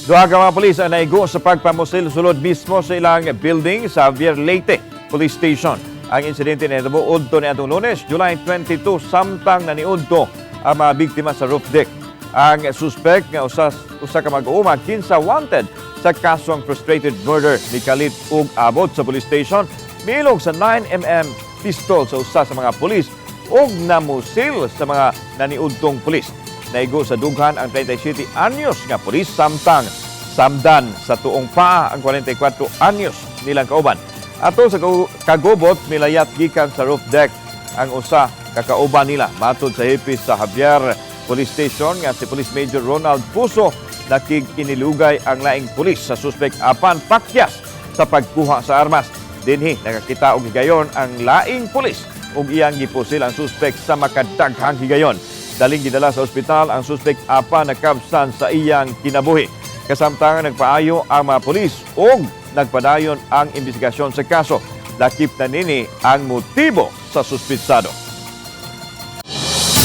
Duha ka mga pulis ang naigo sa pagpamusil sulod mismo sa ilang building sa Javier Leyte Police Station. Ang insidente nahitabo udto niadtong Lunes, July 22, samtang naniudto ang mga biktima sa roof deck. Ang suspect nga usa usa ka mag-uuma kinsa wanted sa kasong frustrated murder nikalit og abot sa police station, miilog sa 9 mm pistol sa usa sa mga pulis ug namusil sa mga naniudtong pulis. Naigo sa dughan ang 37 anyos nga pulis samtang samdan sa tuong paa ang 44 anyos nilang kauban. Atol sa kagubot, milayat gikan sa roof deck ang usa ka kauban nila. Matod sa hepe sa Javier Police Station nga si Police Major Ronald Puso, nakig-inilugay ang laing pulis sa suspek apan pakyas sa pagkuha sa armas. Dinhi nakakita og higayon ang laing pulis ug iyang gipusil ang suspek sa makadaghang higayon. Daling gidala sa ospital ang suspek apan nakabsan sa iyang kinabuhi. Kasamtangan, nagpaayo ang mga pulis ug nagpadayon ang investigasyon sa kaso. Lakip na nini ang motibo sa suspitsado.